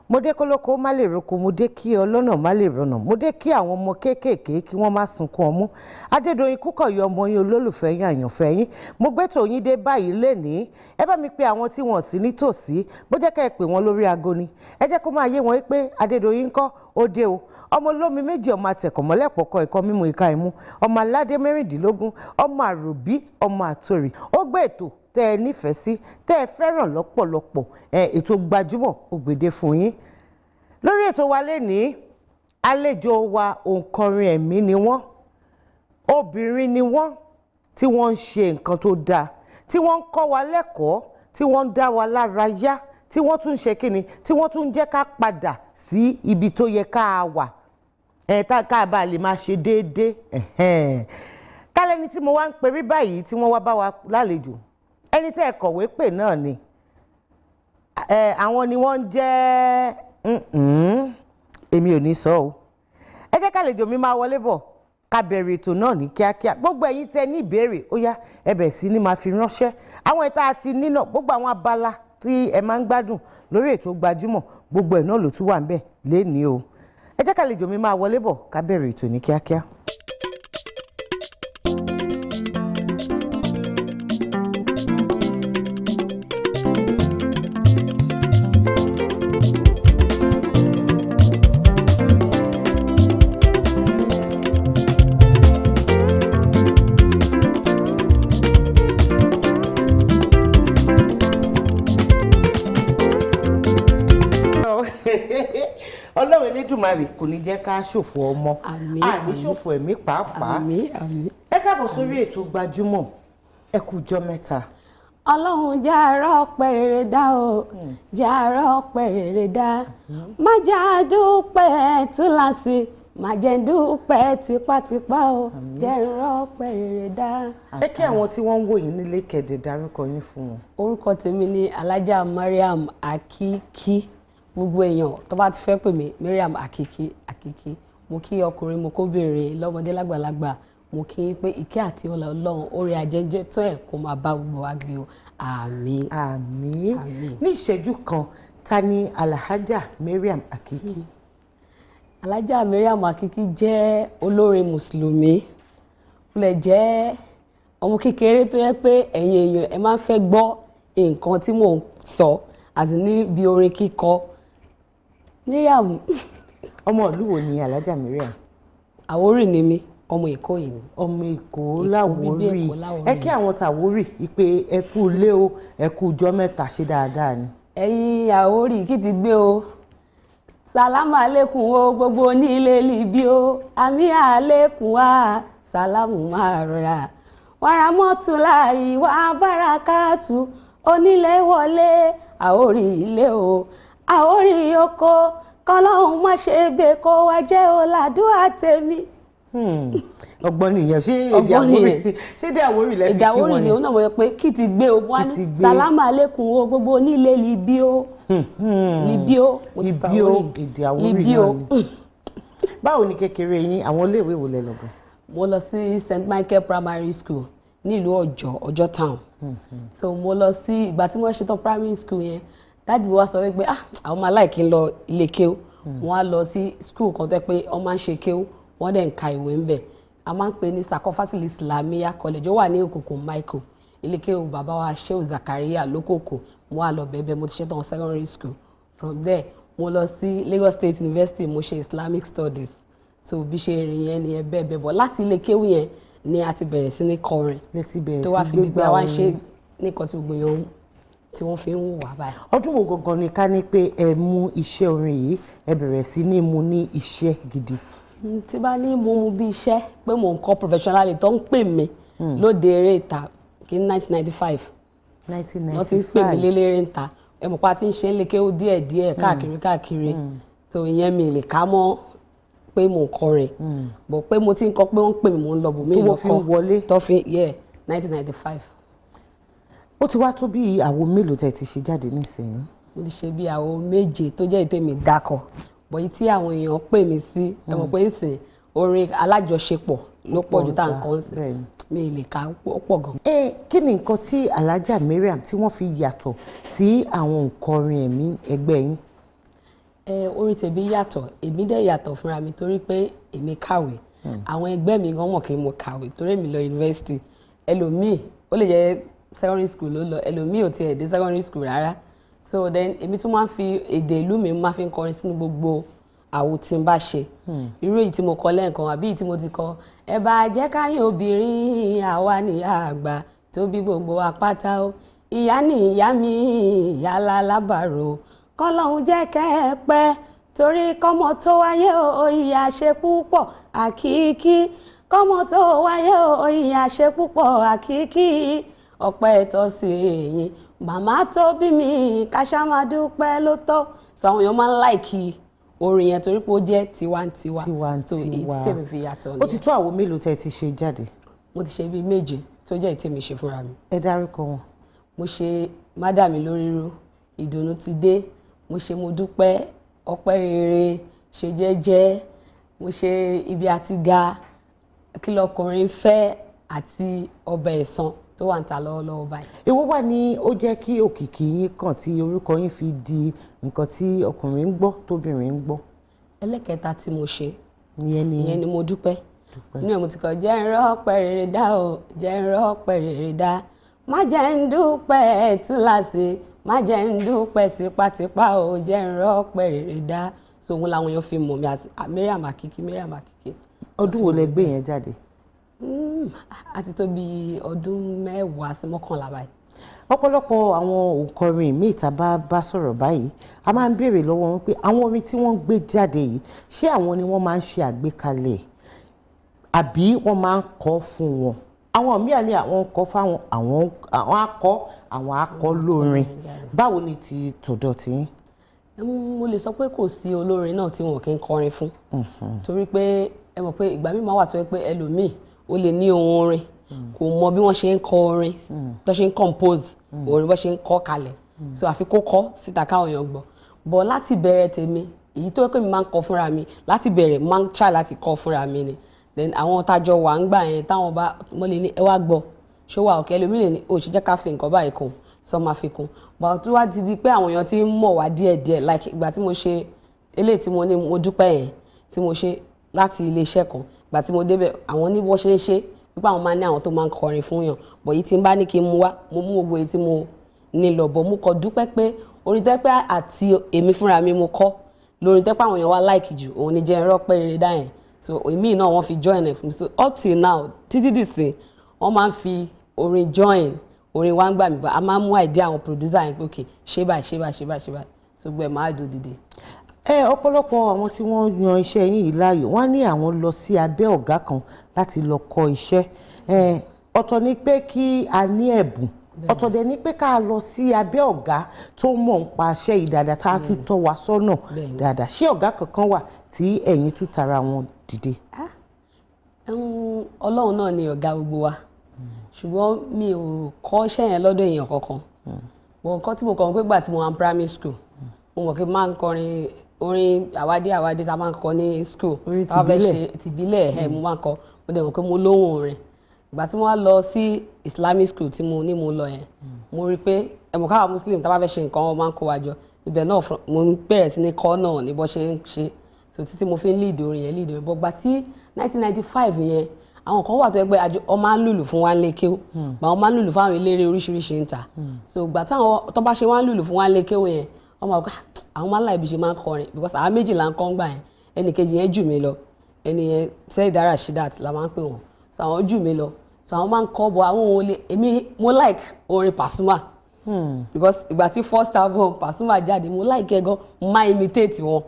Mo dé kólókó má lè roko, mo dé kí ọlọ́nà má lè rọnà, mo dé kí àwọn ọmọ kéékèèké kí wọ́n má sunkún ọmú. Adédoyin Kúkọ̀yí, ọmọ yín, olólùfẹ́ yín, àyànfẹ́ yín, mo gbé tòyín dé báyìí lénìí. Ẹ bá mi pe àwọn tí wọ́n sí nítòsí, bó jẹ́ ká ẹ pè wọ́n lórí aago ni, ẹ jẹ́ kó máa yé wọn pé Adédoyin ńkọ́, ó dé o. Ọmọ olómi méjì, ọmọ atẹ̀kọ̀mọ́lẹ́pọ̀kọ ẹ̀kọ́ mímu ìka ìmú, ọmọ aládé 16, ọmọ àròbí, ọmọ àtòrì. Ó gbé ètò tẹ́ ẹ nífẹ̀ẹ́ sí, tẹ́ ẹ fẹ́ràn lọ́pọ̀lọpọ̀, ẹ ètò Gbajúmọ̀ ògbèdè fún yín. Lórí ètò wa lénìí, àlejò wa, òǹkọrin ẹ̀mí ni wọ́n, obìnrin ni wọ́n tí wọ́n ń ṣe nǹkan tó dáa, tí wọ́n ń kọ́ wa lẹ́kọ̀ọ́, tí wọ́n ń dá wa lára yá, tí wọ́n tún ń ṣe kíni, tí wọ́n tún ń jẹ́ ká padà sí ibi tó yẹ ká wà ẹ̀ tá ká bá lè máa ṣe déédéé. Kálẹ́ni tí mo wá ń perí báyìí tí wọ́n wá bá wa lálejò, ẹni tẹ́ ẹ kọ̀wé pè náà ni. Àwọn ni wọ́n ń jẹ́, èmi ò ní sọ o. Ẹ jẹ́ kálejò mi máa wọlé bọ̀, ká bẹ̀rẹ̀ ètò náà ní kíákíá. Gbogbo ẹ̀yin tẹ́ ní ìbéèrè, ó yá, ẹ bẹ̀rẹ̀ sí ní máa fi ránṣẹ́. Àwọn ìta àti nínà, gbogbo àwọn abala tí ẹ máa ń gbádùn lórí ètò Gbajúmọ̀, gbogbo ẹ̀ náà ló tún wà ńbẹ̀ lénìí o. Ẹ jẹ́ kálejò mi máa wọlé bọ̀, ká bẹ̀rẹ̀ ètò ní kíákíá. Ọlọ́run Elédùmarè kò ní jẹ́ ká ṣòfò ọmọ. Àmín, àní àmín. Ṣòfò ẹ̀mí pàápàá. Àmín, àmín. Ẹ káàbọ̀ sórí ètò Gbajúmọ̀, ẹ kú ọjọ́ mẹ́ta. Ọlọ́run jẹ́ àárọ̀ ọpẹ́ rere dá o, jẹ́ àárọ̀ ọpẹ́ rere dá. Má jẹ́ àdúpẹ́ túláàsì, má jẹ́ dúpẹ́ tipátipá o, jẹ́ àárọ̀ ọpẹ́ rere dá. Ẹ kí àwọn tí wọ́n ń wò yín nílé, kẹ̀dẹ̀ dárúkọ yín fún wọn. Orúkọ tèmi ni Alhaja Mariam Akiki. Gbogbo èèyàn tó bá ti fẹ́ pè mí, Mariam Akiki, Akiki. Mo kí ọkùnrin, mo kóbìnrin, lọ́mọdé lágbàlagbà, mo kí yín pé ìkẹ́ àti ọlá Ọlọ́run, orí ajẹ́jẹ́ tó ẹ̀ kó máa bá gbogbo wa gbé o. Àmín. Àmín. Àmín. Ní ìṣẹ́jú kan, ta ni Alhaja Mariam Akiki? Alhaja Mariam Akiki jẹ́ olórin mùsùlùmí, ó lè jẹ́ ọmọ kékeré tó yẹ pé ẹ̀yin èèyàn ẹ máa ń fẹ́ gbọ́ nǹkan tí mò ń sọ àti níbi orin kíkọ. Mariam. Ọmọ ìlú wo ni Alhaja Mariam? Àwórì ni mí, ọmọ Èkó yìí ni. Ọmọ Èkó. Èkó, bíbí Láwórì. Èkó, Láwórì. Ẹ kí àwọn tàwórì ìpè, ẹ kú ilé o, ẹ kú ọjọ́ mẹ́ta, ṣe dáadáa ni. Ẹ̀yin Àwórì, kí ti gbé o, sàlámù àlékún o, gbogbo onílé libi o, àmì àlékún wa, sàlámù máa rọra wàràmọ́tòláì wà bárakàtù, onílé wọlé, Àwórì ilé o, Àwórì oko, kọlọ́hún má ṣe bẹ́ẹ̀ kó wá jẹ́ o, làdúrà tèmi. Ọgbọ́n nìyẹn. Ṣé èdè Ọgbọ́n Àwórì nìyẹn. Ṣé èdè Àwórì lẹ fi Èdè kí Àwórì wọn ni yẹn? òun náà, mo yẹ pé kí ti gbé o, wá Kí ní ti gbé. sàlámù àlékún o, gbogbo onílé libi o, libi o, mo ti sọ Libi o. Àwórì. Èdè Àwórì Libi náà o. ni. Báwo ni kékeré yín? Àwọn iléèwé wo lẹ lọ gan? Mo lọ sí St Michael Primary School nílùú Ọ̀jọ́, Ọ̀jọ́ town. So mo lọ sí, ìgbà tí wọ́n ṣetán primary school yẹn, daddy wa sọ wípé, ah, àwọn máa like ń lọ ilé kéwú. Wọ́n á lọ sí school kan tẹ́ pé wọ́n máa ń ṣe kéwú, wọ́n dẹ̀ ń ka ìwé ń bẹ̀. A máa ń pè ní Sakofatil Islamiyah College, ó wà ní Òkùnkùn Michael, ilé kéwú bàbá wa Shehu Zakaria lókòkò. Mo wá lọ bẹ̀bẹ̀, mo ti ṣetán secondary school. From there, mo lọ sí Lagos State University, mo ṣe Islamic Studies. So bí ṣe rìn yẹn nìyẹn, bẹ́ẹ̀ bẹ́ẹ̀ bọ̀. Láti ilé kéwú yẹn ni a ti bẹ̀rẹ̀ sí ní kọrin. Lẹ ti bẹ̀rẹ̀ Tó wá sí fi di pé gbégbá a wá ń ṣe orin. nǹkan tí gbogbo èèyàn tí wọ́n fi ń wò wá báyìí. Ọdún wo gangan ni ká ní pé ẹ mú iṣẹ́ orin yìí, ẹ bẹ̀rẹ̀ sí ní mú ní iṣẹ́ gidi? Tí bá ní mo mú bí iṣẹ́ pé mò ń kọ́ professionally, tó ń pè mí lóde eré ìta kí ní 1995. Wọ́n ti ń pè mí 1995. Lélẹ́rẹ́ ń ta, ẹ mọ̀ pa ti ń ṣe é lékéwú díẹ̀ díẹ̀ káàkiri káàkiri. So ìyẹn mi lè ká mọ́ pé mò ń kọrin bọ̀, pé mo ti ń kọ, pé wọ́n ń pè mí, mò ń lọ bòmí Tó lọ wọ́n fi kọ́ ń wọlé. Tó fi, yeah, 1995. Ó ti wá tó bí àwo mélòó tẹ́ ti ṣe jáde nísìnyí? Mo ti ṣe bí àwo méje tó jẹ́ ìtẹ̀mí dákọ̀ bọ̀, yìí tí àwọn èèyàn pè mí sí. Ẹ mọ̀ pé ìsìn orin alájọṣepọ̀ ló pọ̀ ju tá à ń kọ́ sí. Mi ì lè ka, ó pọ̀ gan. Ẹ kí ni nǹkan tí Alhaja Mariam tí wọ́n fi yàtọ̀ sí àwọn òǹkọrin ẹ̀mí ẹgbẹ́ yín? Ẹ orin tèmi yàtọ̀, èmi dẹ̀ yàtọ̀ fúnra mi torí pé èmi kàwé. Àwọn ẹgbẹ́ mi gan mọ̀ kí mo kàwé torí èmi lọ yunifásitì. Ẹlòmíì ó lè jẹ́ secondary school ló lọ, ẹlòmíì ò tiẹ̀ dé secondary school rárá. So then èmi tún máa ń fi èdè ìlú mi máa fi ń kọrin sínú gbogbo àwo tí n bá ṣe. Irú èyí tí mo kọ lẹ́ẹ̀kan àbí èyí tí mo ti kọ, ẹ bá jẹ́ káyọ̀ obìnrin, àwa ni àgbà tó bí gbogbo apáta o, ìyá ni ìyá mi, ìyá lálábàárò, kọ́lọ́hún jẹ́ kẹ́ ẹ pẹ́, torí kọ́mọ tó wáyé o, ìyá ṣe púpọ̀ àkíkí, kọ́mọ tó wáyé o, ìyá ṣe púpọ̀ àkíkí, ọpẹ́ tọ́ sí yín, màmá tó bí mi, káṣá máa dúpẹ́ ló tọ́. So àwọn èèyàn máa ń like orin yẹn torí pé ó jẹ́ tiwantiwa. So èyí tí tèmi fi yàtọ̀ Ó ti tó àwo mélòó tẹ́ ti ṣe jáde? Mo ti ṣe bíi 7 tó jẹ́ èyí tèmi ṣe fúnra mi. Ẹ dárúkọ wọn. Mo ṣe Mádàmí lórí rú, Ìdùnnú ti dé, mo ṣe Mo dúpẹ́, Ọpẹ́ rere, Ṣe jẹ́jẹ́, mo ṣe Ibi àti ga, Kí lọkùnrin fẹ́ àti Ọbẹ̀ Ẹ̀san tó wà ń ta lọ́wọ́lọ́wọ́ báyìí. Èwo wà ní ó jẹ́ kí òkìkí yín kàn tí orúkọ yín fi di nǹkan tí ọkùnrin ń gbọ́ tóbìnrin ń gbọ́? Ẹlẹ́kẹta tí mo ṣe ìyẹn ni Mo dúpẹ́. Ní ẹ̀ mo ti kọ jẹ́ ń rọ́pẹ́ rere dá o, jẹ́ ń rọ́pẹ́ rere dá, má jẹ́ ń dúpẹ́ túláṣe, má jẹ́ ń dúpẹ́ tipátipá o, jẹ́ ń rọ́pẹ́ rere dá. So òun làwọn èèyàn fi mọ̀ mí àti Mariam Akiki, Mariam Akiki. Ọdún wo lẹ gbé yẹn jáde? A ti tó bí ọdún 10 sí 11 báyìí. Ọ̀pọ̀lọpọ̀ àwọn òǹkọrin míì tá a bá sọ̀rọ̀ báyìí, a máa ń béèrè lọ́wọ́ wọn pé àwọn orin tí wọ́n ń gbé jáde yìí, ṣé àwọn ni wọ́n máa ń ṣe àgbékalẹ̀ àbí wọ́n máa ń kọ fún wọn? Àwọn míì ní àwọn ń kọ fáwọn, àwọn akọ, àwọn akọ lórin. Báwo ni ti tọ̀dọ̀ tí yín? Mo lè sọ pé kò sí olórin náà tí wọn kì í kọrin fún. Torí pé ẹ mọ̀ pé ìgbà míì máa wà tó yẹ pé ẹlòmíì ó lè ní ohun orin, kò mọ bí wọ́n ṣe ń kọ orin, tó ṣe ń compose orin, bó ṣe ń kọ kalẹ̀. So àfi kó kọ síta káwọn èèyàn gbọ́. But láti bẹ̀rẹ̀ tèmi, èyí tó yẹ pé mi máa ń kọ fúnra mi, láti bẹ̀rẹ̀ máa ń try láti kọ fúnra mi ni. Then àwọn tájọ wà ń gbà yẹn táwọn bá mo lè ní ẹ wá gbọ́, ṣó wà òkè, ẹlòmíì lè ní ó ṣe jẹ́ ká fi nǹkan báyìí kún, sọ máa fi kún. But tó wá ti di pé àwọn èèyàn ti ń mọ̀ wá díẹ̀díẹ̀, like ìgbà tí mo ṣe eléyìí tí mo ní Mo dúpẹ́ yẹn tí mo ṣe láti ilé iṣẹ́ kan, ìgbà tí mo débẹ̀ àwọn ní bó ṣe ń ṣe wípé àwọn máa ní àwọn tó máa ń kọrin fún yàn, but èyí tí n bá ní kí n mú wá, mo mú gbogbo èyí tí mo ní lọ. But mo kọ dúpẹ́ pé orin tó pé àti èmi fúnra mi mo kọ lórin tó pé àwọn èèyàn wá like jù, òun ni jẹ́ ń rọ́pẹ́ rere dá yẹn. So èmi náà wọ́n fi join ẹ̀ fún mi. So up till now, títí dìsín, wọ́n máa ń fi orin join orin wa ń gbà mí, a máa ń mú idea àwọn producer yẹn pé ok, ṣé báyìí, ṣé báyìí, ṣé báyìí, ṣé báyìí, so gbẹ máa dùn dìde. Ẹ ọ̀pọ̀lọpọ̀ àwọn tí wọ́n yan iṣẹ́ yín yìí láàyò, wọ́n ní àwọn lọ sí abẹ́ ọ̀gá kan láti lọ kọ́ iṣẹ́. Ọ̀tọ̀ ni pé kí a ní ẹ̀bùn, ọ̀tọ̀ dẹ̀ ni pé ká lọ sí abẹ́ ọ̀gá tó mọ̀ ń pa iṣẹ́ yìí dáadáa, tá a tún tọ́ wa sọ́nà dáadáa. Ṣé ọ̀gá kankan wà tí ẹ̀yin tún tara wọn dìde? Ọlọ́run náà ni ọ̀gá gbogbo wa, ṣùgbọ́n mi ò kọ́ iṣẹ́ yẹn lọ́dọ̀ èèyàn kankan. Nǹkan tí mo kàn pé gbà tí mo wà ní primary school, mo mọ̀ pé máa ń kọrin orin àwádé àwádé tá a máa ń kọ ní school, tá a fẹ́ ṣe tìbílẹ̀, ẹ̀ mo máa ń kọ, mo dẹ̀ mọ̀ pé mo lóhùn orin. Ìgbà tí mo wá lọ sí Islamic school tí mo ní mo lọ yẹn, mo rí i pé ẹ mọ̀ káwa Muslim tá a bá fẹ́ ṣe nǹkan, wọn máa ń kó wa jọ. Ibẹ̀ náà mo bẹ̀rẹ̀ sí ní kọ́ náà ní bó ṣe ń ṣe. So títí mo fi ń lead orin yẹn, lead orin. But gbà tí 1995 yẹn, àwọn kan wà tó yẹ pé ọ máa ń lùlù fún wa nílé kéwú, àwọn máa ń lùlù fún àwọn eléré oríṣiríṣi ń ta. So gbà táwọn tó bá ṣe wá ń lùlù fún wa nílé kéwú yẹn, wọ́n máa gbà àwọn máa ń láì bí ṣe máa ń kọrin, because àwọn méjì là ń kọ́ ń gbà yẹn. Ẹnì kejì yẹn jù mí lọ, ẹni yẹn Saheed Rasheedat la máa ń pè wọ́n. So àwọn jù mí lọ, so àwọn máa ń kọ́ bọ̀ àwọn òun lè. Èmi mo like orin Pasuma, because ìgbà tí first album Pasuma jáde, mo like ẹ gan, mo máa imitate wọn.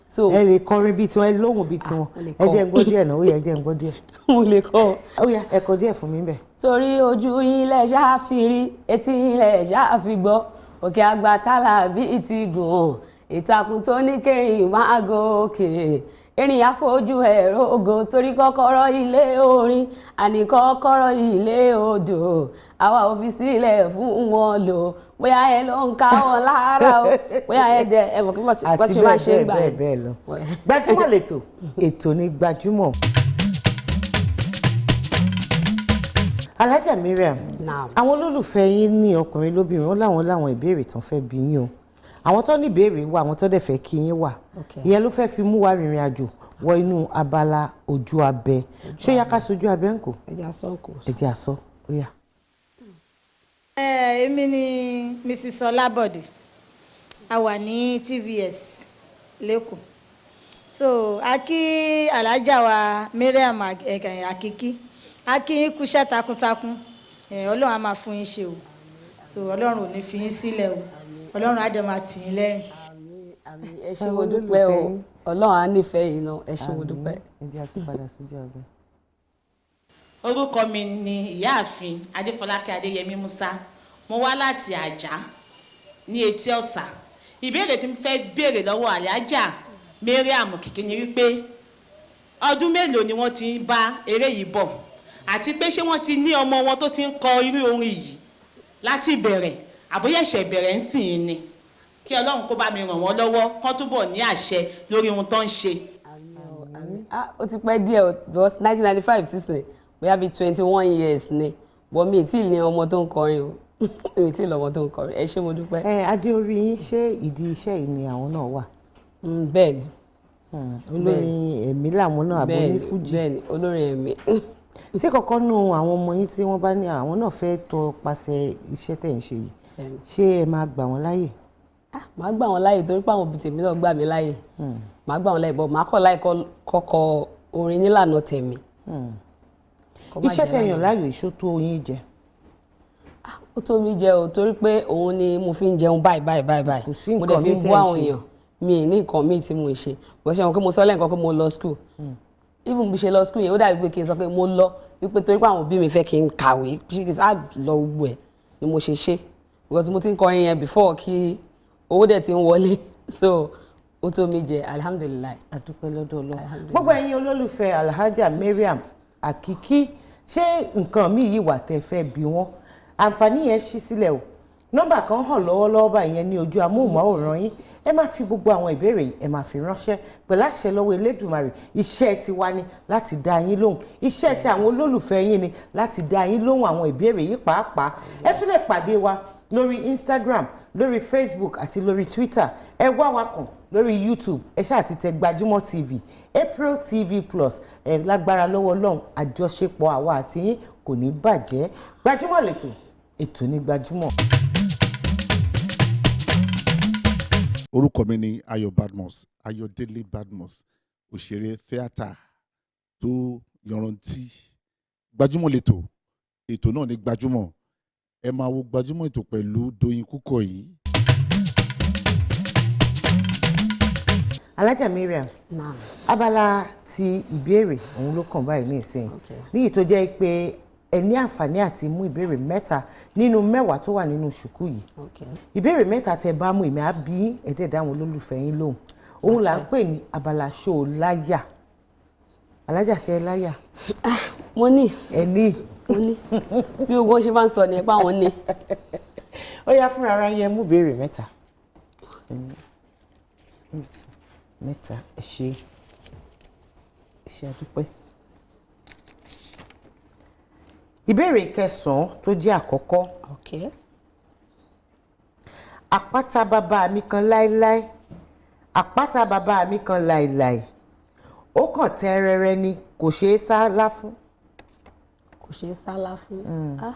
So ẹ lè kọrin bíi tiwọn, ẹ lóhùn bíi tiwọn. Ẹ jẹ́ ń gbọ́ díẹ̀ náà, ó yá, ẹ jẹ́ ń gbọ́ díẹ̀. Mo lè kọ. Ó yá, ẹ kọ díẹ̀ fún mi bẹ́ẹ̀. Torí ojú yín lẹ ṣáà fi rí, etí yín lẹ ṣáà fi gbọ́, òkè àgbà tálà bíi ti gùn, ìtàkùn tó ní kẹrin máa gòkè, erin àfojú ẹ̀rọ ògo, torí kọ́kọ́rọ́ ilé orin àní kọ́kọ́rọ́ ilé odò, àwa ò fi sílẹ̀ fún wọn lò, bóyá ẹ ló ń ká wọn lára o, bóyá ẹ dẹ ẹ mọ̀ kí wọ́n ṣe máa ṣe gbà yẹn. Àti bẹ́ẹ̀ bẹ́ẹ̀ lọ. Gbajúmọ̀ lètò, ètò ní Gbajúmọ̀. Alhaja Mariam, àwọn olólùfẹ́ yín ní ọkùnrin lóbìnrin, wọ́n láwọn ìbéèrè tán fẹ́ bi yín o. Àwọn tó ní ìbéèrè wà, àwọn tó dẹ̀ fẹ́ kí yín wà. Ìyẹn ló fẹ́ fi mú wa rìnrìn àjò wọ inú abala ojú abẹ. Ṣé ó yá ká sojú abẹ ń kò? Ẹ jẹ́ asọ́nkò. Ẹ jẹ́ àsọ, ó yá. Èmi ni Mrs. Ọlábọ̀dé. A wà ní TVS lẹ́kọ̀ọ́. So a kí alájà wa Mariam Akiki, a kí yín kúṣẹ́ takuntakun. Ọlọ́run á máa fún yín ṣe o. So Ọlọ́run ò ní fi yín sílẹ̀ o, Ọlọ́run á dẹ̀ máa tì yín lẹ́yìn. Àmín, àmín. Ẹ ṣé, mo dúpẹ́ o. Ọlọ́run á nífẹ̀ẹ́ yìí náà. Ẹ ṣé, mo dúpẹ́. Ẹ jẹ́ àti padà sójú abẹ. Orúkọ mi ni Ìyáàfin Adéfọlákẹ́ Adéyẹmí Musa. Mo wá láti Àjà ní Etí Ọ̀sà. Ìbéèrè tí mo fẹ́ béèrè lọ́wọ́ Àlàájà Mariam Kìkì ni wípé, ọdún mélòó ni wọ́n ti ń bá eré yìí bọ̀, àti pé ṣé wọ́n ti ní ọmọ wọn tó ti ń kọ irú orin yìí láti ìbẹ̀rẹ̀, àbóyẹ̀ṣẹ̀ bẹ̀rẹ̀ ń sìn ni? Kí Ọlọ́run kó bá mi ràn wọ́n lọ́wọ́, kán túbọ̀ ní àṣẹ lórí ohun tó ń ṣe. Àmín o, àmín. Ah, ó ti pẹ́ díẹ̀ o, because 1995 sísìn, bóyá bíi 21 years ni, but mi ì tí ì ní ọmọ tó ń kọrin o, mi ì tí ì lọ́mọ tó ń kọrin. Ẹ ṣé, mo dúpẹ́. Ẹ adé orí yín, ṣé ìdí iṣẹ́ yìí ni àwọn náà wà? Bẹ́ẹ̀ ni. Olórin ẹ̀mí làwọn náà, àbọ̀ Bẹ́ẹ̀ ní ni. fújì? Bẹ́ẹ̀ ni, olórin ẹ̀mí. Tí kọ̀ọ̀kan nù àwọn ọmọ yín tí wọ́n bá ní àwọn náà fẹ́ tọ pasẹ̀ iṣẹ́ tẹ̀ ń ṣe yìí, Bẹ́ẹ̀ni. ṣé ẹ máa gbà wọ́n láàyè? Ah, màá gbà wọ́n láàyè, torí pé àwọn òbí tèmi náà gbà mí láàyè. Màá gbà wọ́n láàyè, but màá kọ̀ láì kọ́kọ́ orin nílànà tèmi. Kó má Iṣẹ́ jẹ́ tẹ̀ yàn lánàá. láàyò, ìṣó tó yín jẹ? Ó tó mi jẹ o, torí pé òun ni mo fi ń jẹun báyìí báyìí báyìí báyìí. Kò sí Mo dẹ̀ nǹkan fi míì ń tẹ́ bọ́ ẹ àwọn ṣe. èèyàn. Mi ì ní nǹkan míì tí mo ń ṣe bó ṣe wọn pé mo sọ lẹ́ǹkan pé mo lọ school. Even bí ṣe lọ school yẹn, ó dàbí pé kí n sọ pé mo lọ wípé torí pé àwọn òbí mi fẹ́ kí n kàwé, kí n sá lọ gbogbo ẹ̀ ni mo ṣe ṣe, because mo ti ń kọrin yẹn before kí owó dẹ̀ ti ń wọlé. So ó tó mi jẹ, alhamdulillahi. Àdúpẹ́ lọ́dọ̀ Ọlọ́run. Gbogbo ẹ̀yin olólùfẹ́ Alhaja Mariam Akiki, ṣé nǹkan míì yìí wà tẹ́ fẹ́ bí wọ́n? Àǹfààní yẹn ṣí sílẹ̀ o. Nọ́mbà kan hàn lọ́wọ́lọ́wọ́ báyìí yẹn ní ojú amóhùnmáwòrán yín. Ẹ máa fi gbogbo àwọn ìbéèrè yìí, ẹ máa fi ránṣẹ́. Pẹ̀lú àṣẹ lọ́wọ́ Elédùmarè, iṣẹ́ tiwa ni láti dá yín lóhùn, iṣẹ́ ti àwọn olólùfẹ́ yín ni láti dá yín lóhùn àwọn ìbéèrè yìí pàápàá. Ẹ tún lè pàdé wa lórí Instagram, lórí Facebook àti lórí Twitter. Ẹ wá wa kàn lórí YouTube, ẹ ṣáà ti tẹ Gbajúmọ̀ TV, April TV Plus. Ẹ lágbára lọ́wọ́ Ọlọ́run, àjọṣepọ̀ àwa àti yín kò ní bàjẹ́. Gbajúmọ̀ lẹ́tọ̀, ètò ní Gbajúmọ̀. Orúkọ mi ni Ayọ̀ Badmus, Ayọ̀délé Badmus, òṣèré tíátà tó yanrantí. Gbajúmọ̀ lẹ́tọ̀, ètò náà ní Gbajúmọ̀. Ẹ máa wo Gbajúmọ̀ ètò pẹ̀lú Doyin Kúkọ̀yí. Alájà Mariam, Naam. abala ti ìbéèrè òun ló kàn báyìí nísìnyí, níyì tó jẹ́ pé ẹ ní àǹfààní àti mú ìbéèrè mẹ́ta nínú 10 tó wà nínú ṣùkú yìí. Ìbéèrè mẹ́ta tẹ bá mú, ìmọ̀ àbí ẹ̀dẹ̀ dáhùn olólùfẹ́ yín lóhùn. Òun là ń pè ní abala ṣó o láyà. Alájà, ṣe é láyà? Mo ní. Ẹ ní. Mo ní. Bí ogun ṣe máa ń sọ ni pé àwọn ní. Ó yá, fúnra ara yẹn mú ìbéèrè mẹ́ta mẹ́ta. Ẹ ṣe, ẹ ṣe, àdúpẹ́. Ìbéèrè kẹsàn-án tó jẹ́ àkọ́kọ́. Àpáta bàbá mi kan láéláé, àpáta bàbá mi kan láéláé, ó kàn tẹ́rẹrẹ ni, kò ṣeé sálá fún. Kò ṣeé sálá fún. Ah.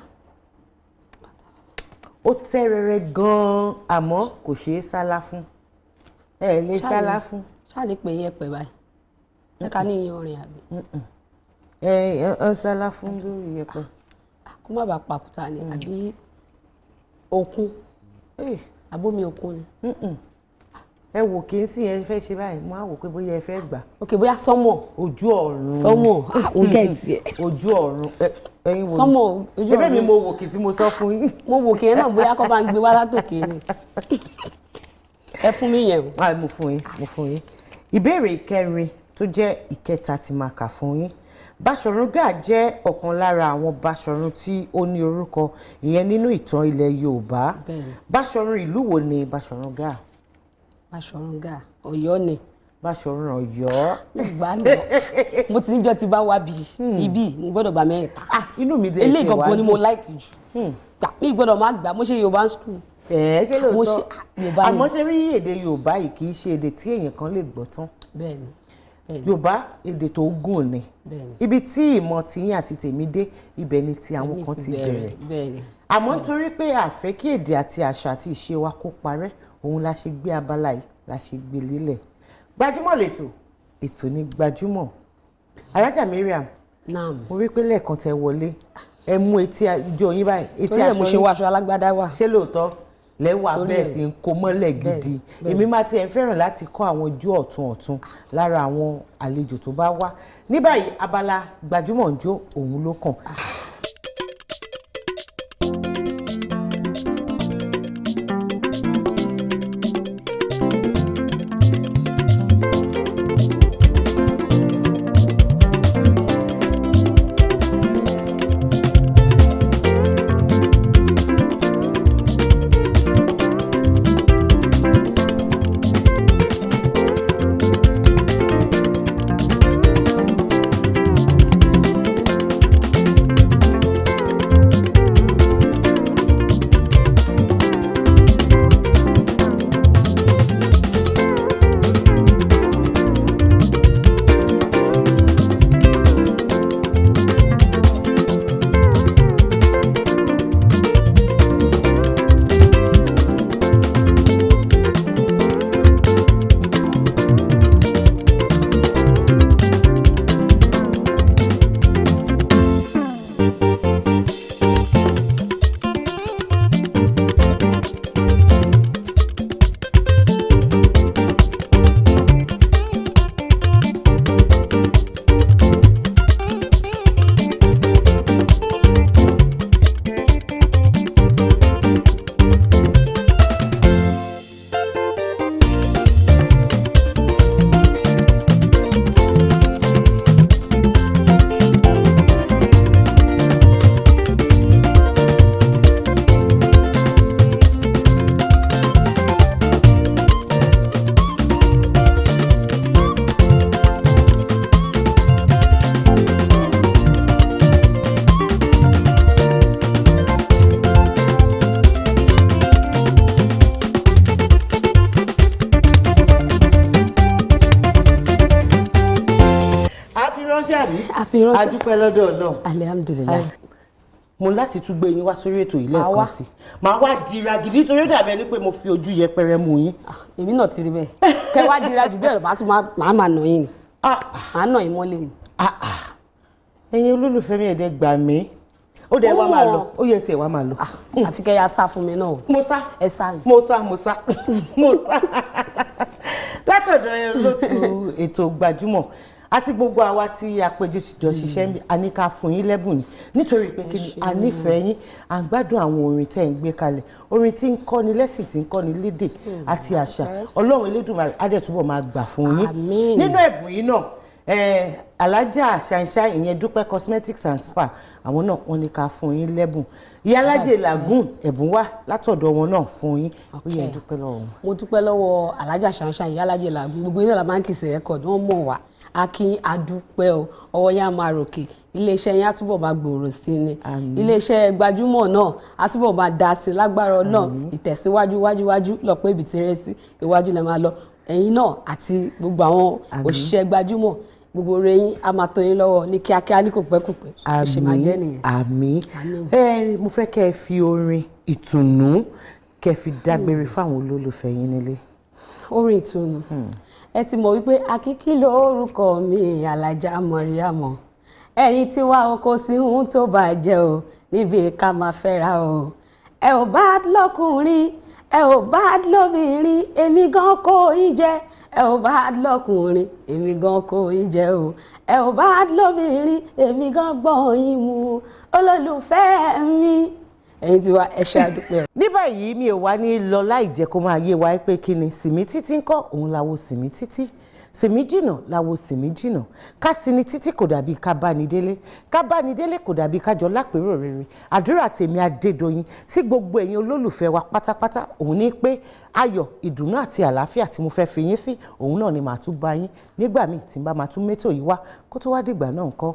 Ó tẹ́rẹrẹ gan-an, àmọ́ kò ṣeé sálá fún. Ẹ lè sálá fún. Ṣáà ní pé yẹn pẹ̀ báyìí, ẹ ká ní iyan orin àbí? Ẹ ẹ ń sálá fún lórí yẹpẹ. Ah, kó má bàa pàkúta ni, àbí òkun, àbómi òkun ni? Ẹ wò kí n sì yẹn fẹ́ ṣe báyìí, mo á wò pé bóyá ẹ fẹ́ gbà. Ok, bóyá sánmọ̀. Ojú ọ̀run. Sánmọ̀, ah, òun gẹ̀ẹ́tì ẹ̀. Ojú ọ̀run. Ẹ̀yin wo ni? Sánmọ̀, ojú Ebe mi ọ̀run. mo wò kí tí mo sọ fún yín. Mo wò kí ẹ náà, bóyá kọ́ bá ń gbé wá látòkè ni. Ẹ fún mi yẹn o. Ah, mo fún yín, mo fún yín. Ìbéèrè ìkẹrin tó jẹ́ ìkẹta tí máa kà fún yín. Báṣọ̀run Gáà jẹ́ ọ̀kan lára àwọn Báṣọ̀run tí ó ní orúkọ ìyẹn nínú ìtàn ilẹ̀ Yorùbá. Bẹ́ẹ̀ni. Báṣọ̀run ìlú wo ni Báṣọ̀run Gáà? Báṣọ̀run Gáà, Ọ̀yọ́ ni. Báṣọ̀run Ọ̀yọ́. Ìgbà náà mo ti níjọ́ ti bá wá bí ibi, mo gbọ́dọ̀ gba mẹ́ta. Ah, inú mi dẹ̀ Eléyìí tiẹ̀ wá gangan ni mo dùn. like jù. Gbà mí, gbọ́dọ̀ má gbà. Mo ṣe Yorùbá school. Ẹ̀ ṣé Mo lóòótọ́? ṣe Yorùbá ni. Àmọ́ ṣe rí, èdè Yorùbá yìí kì í ṣe èdè tí èèyàn kan lè gbọ́ tán. Bẹ́ẹ̀ni, bẹ́ẹ̀ni. Yorùbá, èdè tó gùn ni. Ibi tí ìmọ̀ tiyín àti tèmi dé, ibẹ̀ ni ti àwọn Èmi kan ti bẹ̀rẹ̀. Àmọ́ nítorí pé a fẹ́ kí èdè àti àṣà àti ìṣe wa kó parẹ́, òun la ṣe gbé abala yìí, la ṣe gbé lélẹ̀. Gbajúmọ̀ lètò, ètò ní gbajúmọ̀. Alájà Mariam, Naam. mo rí pé lẹ́ẹ̀kan tẹ wọlé, ẹ mú etí ijó yín báyìí, etí Torí ẹ̀ mo aṣọ ṣe yín. wọ aṣọ alágbádá wà. Ṣé lóòótọ́ lẹ́wà? Torí Bẹ́ẹ̀ ẹ̀. sì ń kó mọ́lẹ̀ gidi. Èmi máa tiẹ̀ ń fẹ́ràn láti kọ́ àwọn ijó ọ̀tun ọ̀tun lára àwọn àlejò tó bá wá. Ní báyìí, abala gbajúmọ̀ ń jó, òun ló kàn. A fi ránṣẹ́ àbí? A fi ránṣẹ́. A dúpẹ́ lọ́dọ̀ Ọlọ́run. Alihamudulilayi. Mo láti tún gbé yín wá sórí ètò yìí Màá lẹ́ẹ̀kan wá. sí, màá wá dira gidi, nítorí ó dàbí ẹni pé mo fi ojú yẹpẹrẹ mú yín. Èmi náà ti rí bẹ́ẹ̀. Kẹ wá dira jù bẹ́ẹ̀ lọ, màá tún máa nà yín ni. Ah, Màá nà yín mọ́lẹ̀ ni. ah, ah. Ẹ̀yin olólùfẹ́ mi, ẹ̀dẹ̀ gbà mí. Ó dẹ̀ wá máa lọ, ó yẹ tiẹ̀ wá máa lọ. Àfi kẹ́ ya sá fún mi náà o. Mo sá. Ẹ sá ni. Mo sá, mo sá, mo sá. Látọ̀dọ̀ olóòtú ètò gbajúmọ̀ àti gbogbo àwa tí àpéjọ ti jọ ṣiṣẹ́ ń bí, a ní ká fún yín lẹ́bùn ni, nítorí pé kí ni, a nífẹ̀ẹ́ yín, à ń gbádùn àwọn orin tẹ́ ń gbé kalẹ̀, orin tí ń kọ́ni lẹ́sìn, tí ń kọ́ni lédè àti àṣà. Ọlọ́run Elédùmarè á dẹ̀ túbọ̀ máa gbà fún yín. Àmín. Nínú ẹ̀bùn yìí náà, Alájà Ṣàìṣàì, ìyẹn Dúpẹ́ Cosmetics and Spa, àwọn náà wọ́n ní ká fún yín lẹ́bùn. Ìyálájẹ Lagoon, ẹ̀bùn wà látọ̀dọ̀ wọn náà fún yín. Ó yẹ dúpẹ́ lọ́wọ́ wọn. Mo dúpẹ́ lọ́wọ́ Alájà Ṣàǹṣà, Ìyálájẹ Làgùn, gbogbo iná la máa ń kìsì record, wọ́n mọ̀ wá. Akin, adúpẹ́ o. Ọwọ́ yẹn á máa ròkè, iléeṣẹ́ yẹn á túbọ̀ máa gbòòrò sí ni. Àmín. Iléeṣẹ́ gbajúmọ̀ náà á túbọ̀ máa dá sí i lágbára Ọlọ́run. Ìtẹ̀síwájú, wájúwájú lọ́pọ̀ ibi tí rẹ́ sí, iwájú lẹ máa lọ, ẹ̀yin náà àti gbogbo àwọn Àmín. òṣìṣẹ́ gbajúmọ̀. Gbogbo rẹ̀ yín á máa tó yín lọ́wọ́ ní kíákíá, ní kòpẹ́kòpẹ́. Bó ṣe máa jẹ́ nìyẹn. Àmín. Àmín. Ẹ, mo fẹ́ kẹ́ ẹ fi orin ìtùnú, kẹ́ ẹ fi dágbére fáwọn olólùfẹ́ yín nílé. Orin ìtùnú, ẹ ti mọ̀ wípé Akíkí lórúkọ mi, Alájà Mọ̀ríyàmọ̀. Ẹ̀yin tí wá oko sí ohun tó bàjẹ́ o níbi ká máa fẹ́ra o. Ẹ ò bá lọ́kùnrin, ẹ ò bá lóbìnrin, èmi gan kó yín jẹ. Ẹ ò bá lọ́kùnrin, èmi gan kó yín jẹ o. Ẹ ò bá lóbìnrin, èmi gan gbọ́ yín mu, olólùfẹ́ mi. Ẹ̀yin tí wá, ẹ ṣe, àdúpẹ́. Ní báyìí, mi ò wá ní lọ láì jẹ́ kó máa yé wa pé kí ni sìmí títí ń kọ́ òun láwo sìmí títí, sìmí jìnà láwo sìmí jìnà. Ká sinmi títí kò dàbí ká bá ní délé, ká bá ní délé kò dàbí ká jọ lápérò rere. Àdúrà tèmi Adédoyin sí gbogbo ẹ̀yin olólùfẹ́ wa pátápátá, òun ní pé ayọ̀, ìdùnnú àti àlàáfíà tí mo fẹ́ fi yín sí, òun náà ni màá tún bá yín nígbà míì tí n bá máa tún mẹ́tò yìí wá. Kó tó wá dìgbà náà ńkọ́,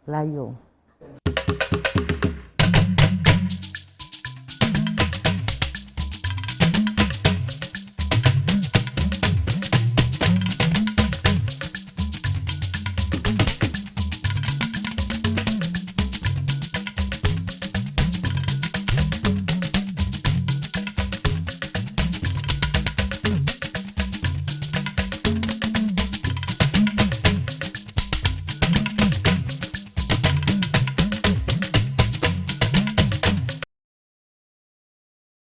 láyọ̀.